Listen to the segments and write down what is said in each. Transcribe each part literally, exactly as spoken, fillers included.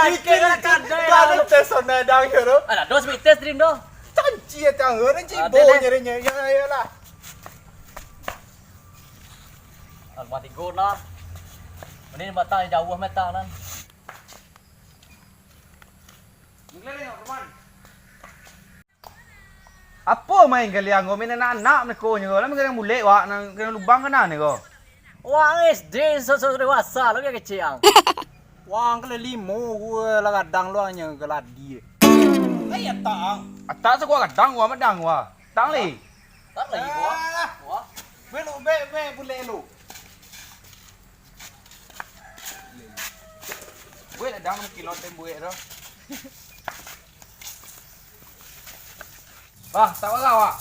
Bikin lah kadai lah. Kalau tes sana dang yo tu. Alah, dos mites dream tu. Canci ya tang, orang cibo nyeri-nyeri. Ya, ya lah. Alah, mati guna. Ini matang jauh matang nan. Apo main kalian ko, main anak-anak mereka nyo ko. Lah main bulek wak, nan kena lubang kena ni ko. Wak S D, so, so dewasa lo, biar kecil ang. Wak ang kelas limo, gua lah gadang lo, hanya keladi. Eh, ya tak ang. Atak sa gua gadang, gua madang gua. Tang li. Tak lagi gua. Alah. Wah. Belok, be, be, bulek lo. Buek lah dang, kilo tem buek tu. Bah, tak parah, Wak.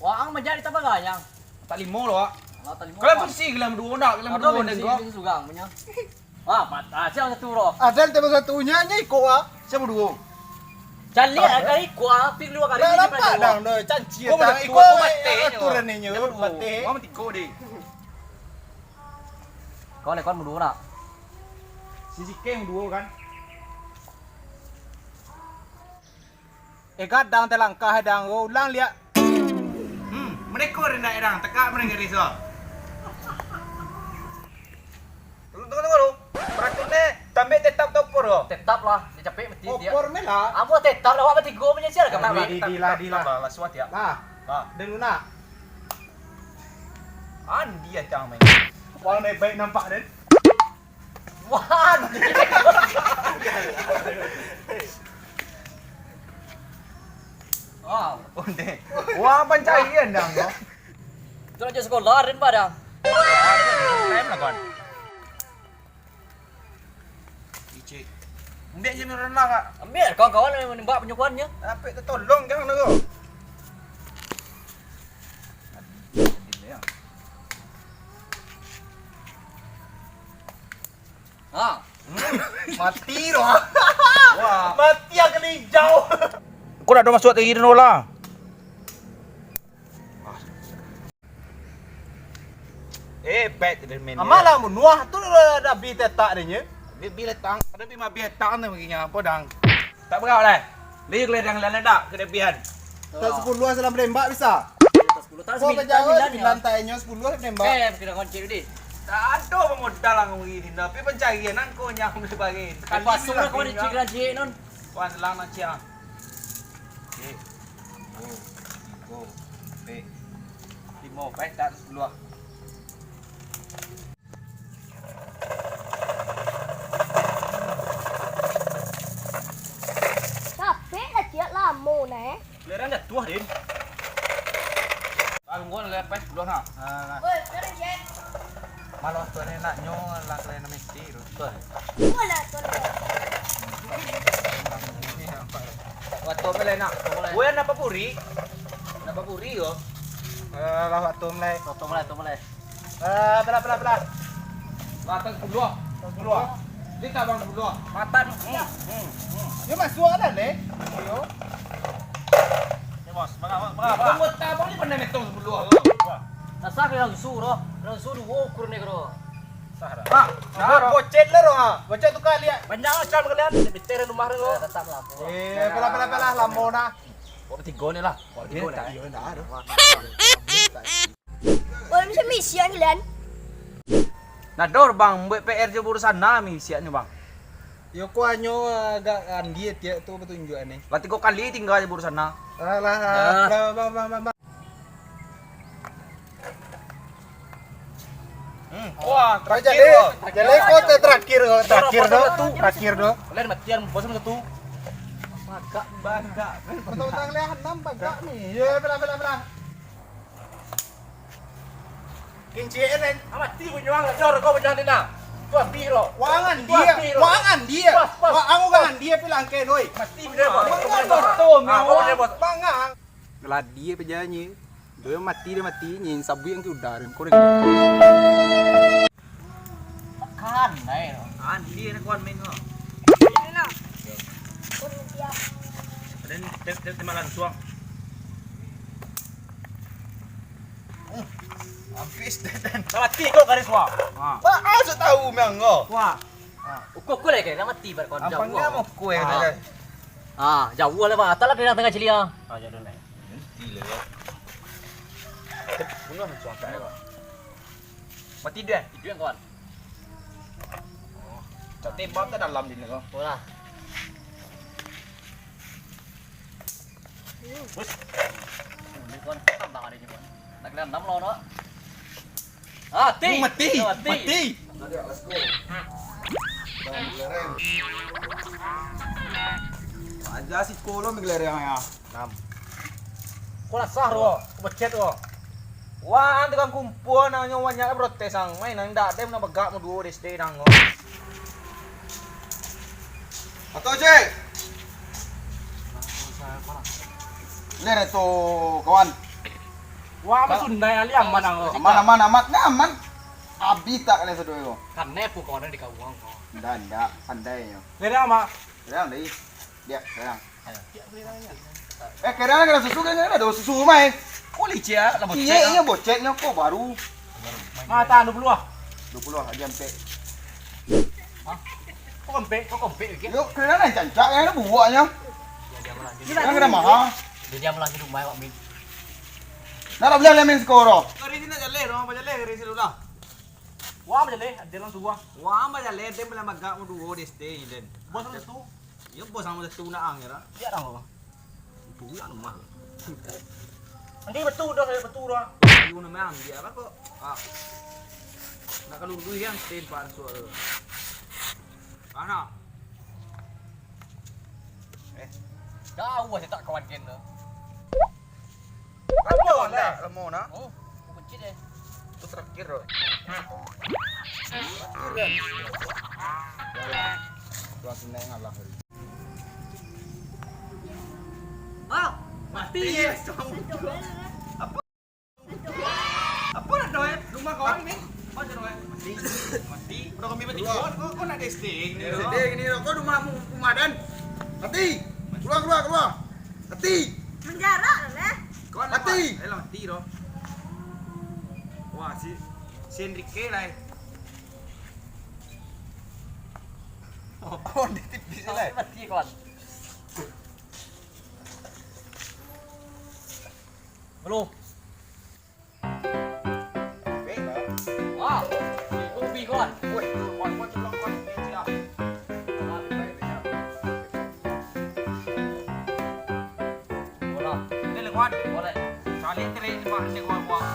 Wah, ang manjadi tak parah, Yang. Tak limo lo, Wak. Alah, tak limo, kalian Wak. Posisi kalian berdua nak, kalian berdua ni ko. Sugang punya. Wah, patah siang satu roh. Ada yang tambah satunya, nya iko, Wak. Siapa dua? Caliak lah kali iko, ah, pik dua kali. Lah, ni nampak dang, dah, canci. Kau tak betul, iko, kau mati, eh, aturan ni, nyo, mati. Kau mati kau deh. Kau lekon berdua nak? Si Zikeng dua kan? Eh, gadang talangkah dang, ulang liak. Hmm, mereka rendah dang, tekak mereka riso. Tunggu, tunggu, tunggu dulu. Peraturan ni, tambik tetap tau opor ko? Tetap lah, dia capek mati dia. Opor ni lah. Ambo tetap lah, awak bertiga punya sial kan? Di, di, di lah, di lah. Lah, lah, suat ya. Lah. Lah. Dulu nak. Andi acang main. Wah, ni baik nampak den. Wah, ni. Wow. Onde. Wah, pancarian dang ko. Tu nak sekolah, Rin, pada. Time lah, kawan. Icik. Ambil je renang, Kak. Ambil, kawan-kawan yang menembak penyukuannya. Apik tu tolong, jangan dulu. Ha. Mati doh. Wah. Mati akan hijau. Kau dah ada masuk lagi dulu lah. Eh, bet dia main. Amat lah munuah tu dah, dah bi tetak dia nya. Bi, bi letang, ada bi mabih letang tu baginya apa dang. Tak berap lah. Lagi keledang lain dak kelebihan. Tak sepuluh salah menembak bisa. Kau bajawab sembilan, tak inyo sepuluh menembak. Eh, kena kunci deh. Tak ada pemodal lah ngomong gini, tapi pencarian nang kau nyam lebarin. Pasung lah kau di cik. Wan selang nak ciang. Cik. Oh, oh, eh. Limo, baik tak sepuluh. Capek lah ciak lamo nah, eh. Belerang jatuh, Din. Tunggu lah, lepas dulu nah. Nah, nah. Oi, belerang, Jack. Malah tuan enaknyo lah kalian mesti tu. Tuan. Bola tuan. Waktu apa lah nak? Gue nak papuri. Nak papuri yo. Eh, lah waktu mulai. Waktu mulai, waktu mulai. Eh, belah, belah, belah. Batang sepuluh. Sepuluh. Dia tak bang sepuluh. Matan. Hmm, hmm, hmm. Dia masuk lah, leh. Yo. Ni, bos. Bang, bang, bang, bang. Kamu tak bang ni pandai metong sepuluh. Nah, sah kena langsung, roh. Langsung dua ukur ni, roh. Sah dah. Ha, nah, bocet lah, roh, ha. Bocet tu kali ya. Panjang macam kalian. Sebeter rumah, roh. Tetap lah. Eh, belah, belah, belah. Lamo nah. Kok tiga ni lah. Kok tiga tak? Iya, tak ada. Wah, misi-misi ang kalian. Nah, dor, Bang, buat P R jo burusan nah, misiak nyo, Bang. Yo, ko anyo agak andia tiak tu petunjukan ni. Lah tigo kali tinggal jo burusan nah. Alah, alah, alah, alah, alah, alah. Hmm. Wah, terakhir. Jadi, jadi ko terakhir, terakhir tu, terakhir tu. Kalian matian, bos satu. Bagak, bagak. Betul-betul kalian enam bagak ni. Ya, belah, belah, belah. Kincik, Ren. Ah, mati pun nyuang lah, jor kau berjalan ni, nah. Tu api lo. Wangan dia, wangan dia. Pas, pas, wangan dia, pilangke, doi. Mati benda, bos. Wangan, bos. Ah, bos, bos. Wangan. Geladi apa janji? Dia mati, dia mati, nyin sabuik yang ke udara, kau dah. Makan, naik. Tahan, dia nak kuat main kau. Ini lah. Dan, dan, dan, dan malam suang. Habis, dan, dan. Dah mati kau garis, wah. Ha. Wah, asal tahu, Mang, kau. Wah. Ukur-ukur lai, kena mati, bar kawan. Ampang jauah. Dia mau kue, ah, dah. Ah, jauah lah, Bang. Atas lah, kena tengah cili, ah. Ah, jauah, naik. Nanti lah, ya. Bunuh langsung angkat, ya, Bang. Mati dia? Itu yang kawan. Oh. Cak tembak tak dalam dia ni, Bang. Oh, lah. Bus. Ini kawan tambah ada ni, kawan. Nak kena enam lawan, Wak. Ah, mati. Oh, mati. Oh, mati. Mati. Aja si Kolo menggelereng ya. Enam. Kau lah sah, Ro. Kau becet, Ro. Wah, tukang kumpul, nang nyo banyak protes, ang. Main, nang dak, dem, nang begak, mau duo D S D, nang, Ro. Atau, Cek? Ler tu, kawan. Wah, apa Sunda yang liam, mana, Ro? Aman, aman, aman. Nah, aman. Abi tak kalian sadoi ko. Kan nepu kawan di kawang ko. Ndak, ndak, pandai nyo. Dari ama? Dari ama, dari. Dia, dari ama. Eh, kadang ada susu kan, ada susu rumah, eh. Ko licik ah, lah bocet. Iya, iya, bocetnyo ko baru. Mata dua puluh ah. Dua puluh ah, aja ampek. Hah? Kok ampek? Kok ampek, Wiki? Yo, kadang ada cancak, kadang ada buaknyo. Kadang ada maha. Dia diam lah di rumah, Wak Min. Nak tak boleh lah main skoro. Kau di sini aja leh, rumah aja leh, di sini lah. Wah, bajaleh, ade langsung wah. Wah, bajaleh, ade bilang bagak mau duo D S T ni, Den. Bos tu. Iyo, bos samo tu nak ang, ya, dah. Biar ang, Bang. Itu yang lemah. Nanti betul dah, saya betul dah. Ayo, nama ambil apa kok? Ah. Nak kalau dulu yang stand par suara. Mana? Eh. Jauh saya tak kawan kena. Lamo nak, lamo nak. Oh, kunci deh. Tu terakhir, Roy. Terakhir, kan? Tuan Seneng Allah. Ah, mati. Mati, yes. Apa? Apa nak doh, eh? Rumah kawan ni. Apa je doh, eh? Mati. Mati. Udah kami mati. Keluar. Kau, kau nak testing ni, doh. Testing ni, doh. Kau rumah mu, rumah dan. Mati. Keluar, keluar, keluar. Mati. Penjara lah, eh. Kau nak mati. Eh, lah mati, doh. Wah, si, si Enrique lah, eh. Oh, di T V sih, lah. Mati, kawan. Belum. Wah, ubi, kawan. Woi, kawan, kawan, tolong, kawan. Ini dah. Bola. Ini lewat. Boleh. Cari terik ni, Pak. Ini kawan, kawan.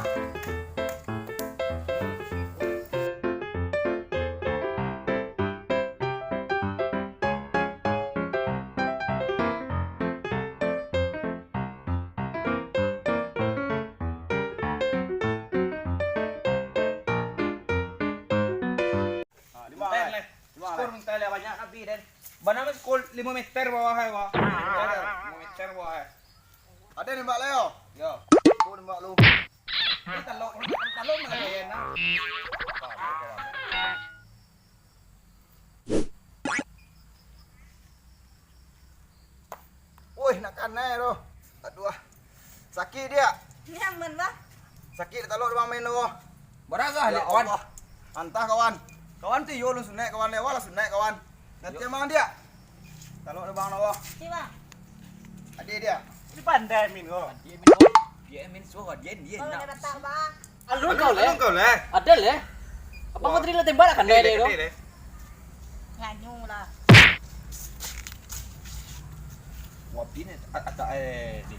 Ah, lima, eh. Skor minta lah banyak tapi, Den. Bana mah skor limo meter bawah, eh, bawah. Limo meter, limo meter bawah, eh. Ada nembak lah, yo? Yo. Aku nembak lu. Ini telok, telok mana, Den, nah? Woi, nak kanai tu. Aduh, ah. Sakik dia. Nyaman, bah. Sakik di talok di bang main tu. Baragah. Ya dek, kawan. Allah. Antah, kawan. Kawan tu, yo, lu sunaik, kawan. Lewa lah sunaik, kawan. Nanti emang dia. Talok di bang tu. Siapa? Adik dia. Ini pandai, Min, kau. Dia, Min, kau. Dia, Min, suah, dia, dia. Kalau nak. Dia datang, bah. Alun kau, leh. Alun kau, leh. Ada, leh. Apa kau tadi lah tembak lah, kan, deh, deh, deh, tu? Deh. Nyanyu lah. Wah, bini, a-, a-, eh, di.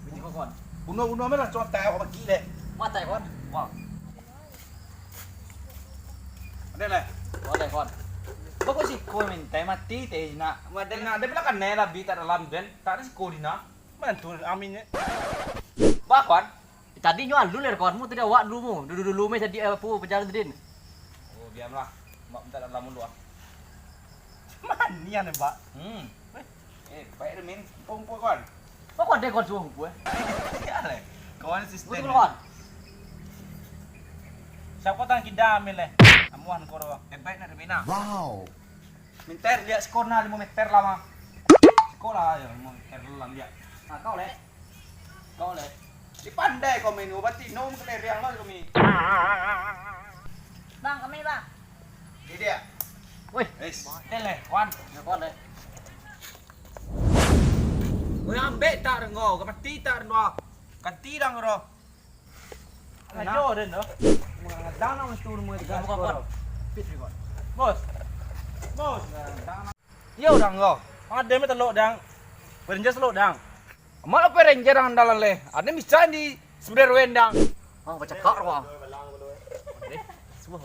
Bini kau, kawan. Bunuh-bunuh, ambil lah, contoh, apa bagi, leh. Mata, kawan. Wah. Ada, leh. Wah, leh, kawan. Kau kok si kau minta mati, teh, nak. Ada, nak, ada bilang kan, neh, lah, bi tak dalam, den. Tak ada si kau di, nak. Mantu Amin, eh. Bah, kawan. Tadi nyo alun lah, kawan. Mu tadi awak dulu, mu. Dulu-dulu, meh, tadi, eh, apo, pajalan tadi. Oh, diamlah. Mak minta dalam dulu, ah. Manian, eh, Pak. Hmm. Eh, baik deh, Min. Kumpul, kawan. Kok ada kawan suruh kumpul, eh? Iyalah. Kawan sistem. Betul, kawan. Siapa tang kida, Min, leh? Amuah, koro. Eh, baik, nak, Min, ah. Wow. Minta lihat skor nah, limo meter lah, mah. Skor lah, ya, limo meter lah, lihat. Nah, kau, leh. Kau, leh. Di pandai kau main, berarti nom kelereng lah kami. Bang, kami, Bang. Di dia. Woi, Guys. Teh leh, kawan. Ya, kawan, eh. Woi, ambek tak renggo, kapati tak renggo. Kanti dang ro. Ajo den doh. Mengadang nama tu rumah tiga Bukan, bukan. Bos. Bos. Iyo dang ro. Ada mah telok dang. Berenjas telok dang. Amak lah Power Ranger ang dalam leh. Ada bisa di Spider-Man dang. Ah, bacakak lah. Eh, suah.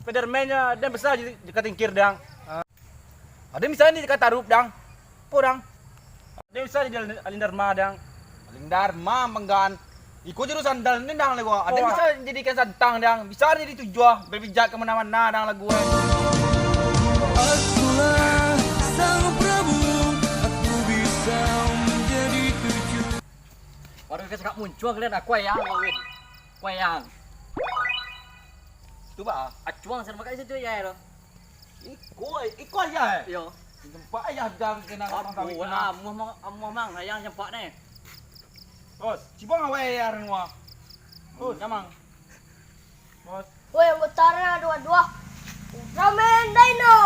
Spider-Man nya ada bisa di katingkir dang. Ada bisa di katarup dang. Apo dang? Ada bisa di Alin Dharma dang. Alin Dharma manggaan. Iko juru sandal ni dang lagu. Ada bisa jadikan santang dang. Bisa jadi tujuah berpijak ke mana-mana dang lagu. Akulah sang prabu, aku bisa menjadi tujuh. Baru ka cakap muncul kalian, aku ayang kawin. Aku ayang. Tu ba. Acuang sana makai situ ya lo. Iko iko ayah eh. Yo. Tempat ayah dang kena orang kawin Aduh, kena. amuah mang, amuah mang ayang campak ni. Bos, cibang awai ayah renua. Bos, jamang. Bos. Woi, anggota Arena dua dua. Ultraman Dino.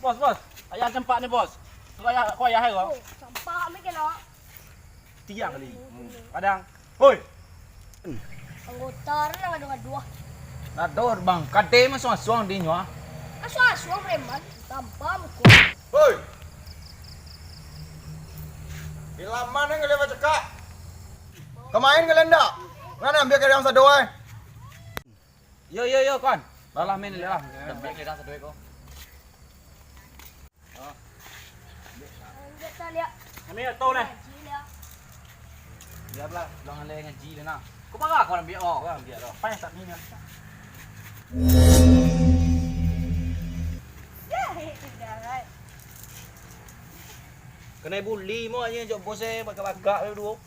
Bos, bos. Ayah campak ni, bos. Kau ayah, kau ayah kau. Oh, campak mi kena. Tiang kali. Kadang. Hoi. Anggota Arena dua dua. Nador bang, kade masuang-suang di nyo ah. Asuang-asuang preman, tanpa muka. Hoi. Bilaman yang kalian bacakak. Kamain kalian ndak? Ngana ambil kalian sado eh. Yo yo yo kon. Lalah main lalah. Ambil kalian satu ekor. Anggota lihat. Kami tak tahu leh. Gila. Biarlah, jangan leh ngaji deh nah. Kau marah kau ambil oh. Wah, biar lah. Apa yang tak minum? Ya, tidak. Kena bully mo aja jok bos eh bagak-bagak dulu.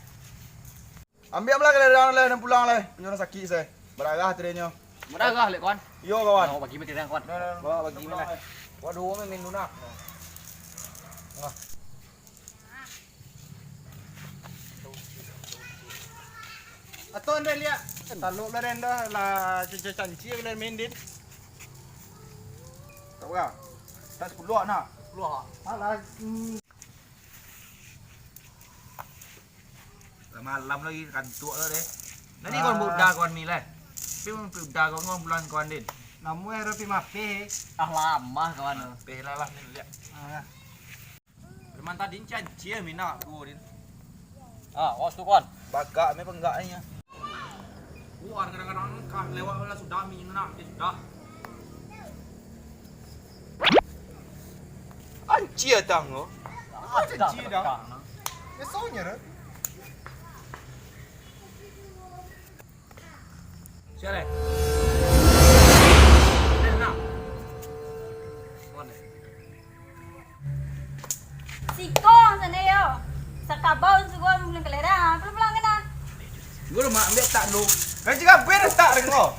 Ambil lah kalian leh dan pulang leh. Punya orang sakit saya. Berarah tadi nyo. Marah lek kon. Yo kawan. Oh, bagi mati kawan. Bawa bagi mana? Waduh, main dulu nah. Atau anda lihat. Taluk lah anda lah canci-canci lah main din. Tak apa. Tak sepuluh nak. Wah. Alah. Malam lagi kantuk lah deh. Nanti kawan budak kawan ni lah. Tapi mun budak kawan kawan bulan kawan din. Namu eh Ropi Mapeh. Ah lama kawan tu. Peh lah lah ni lihat. Ah. Memang tadi canci ya mina duo din. Ah, awas tu kawan. Bagak me penggaknya. Wah, kadang-kadang kan lewat lah sudah mi nak, dia sudah. Anci datang tu. Apa canci dah? Biasanya dah. Siapa? Dia nak. Mana? Siko sana yo. Sakabau suruh bulan kelerang. Pulang-pulang kena. Gua mak ambil tak lu. Kan juga ber tak dengar.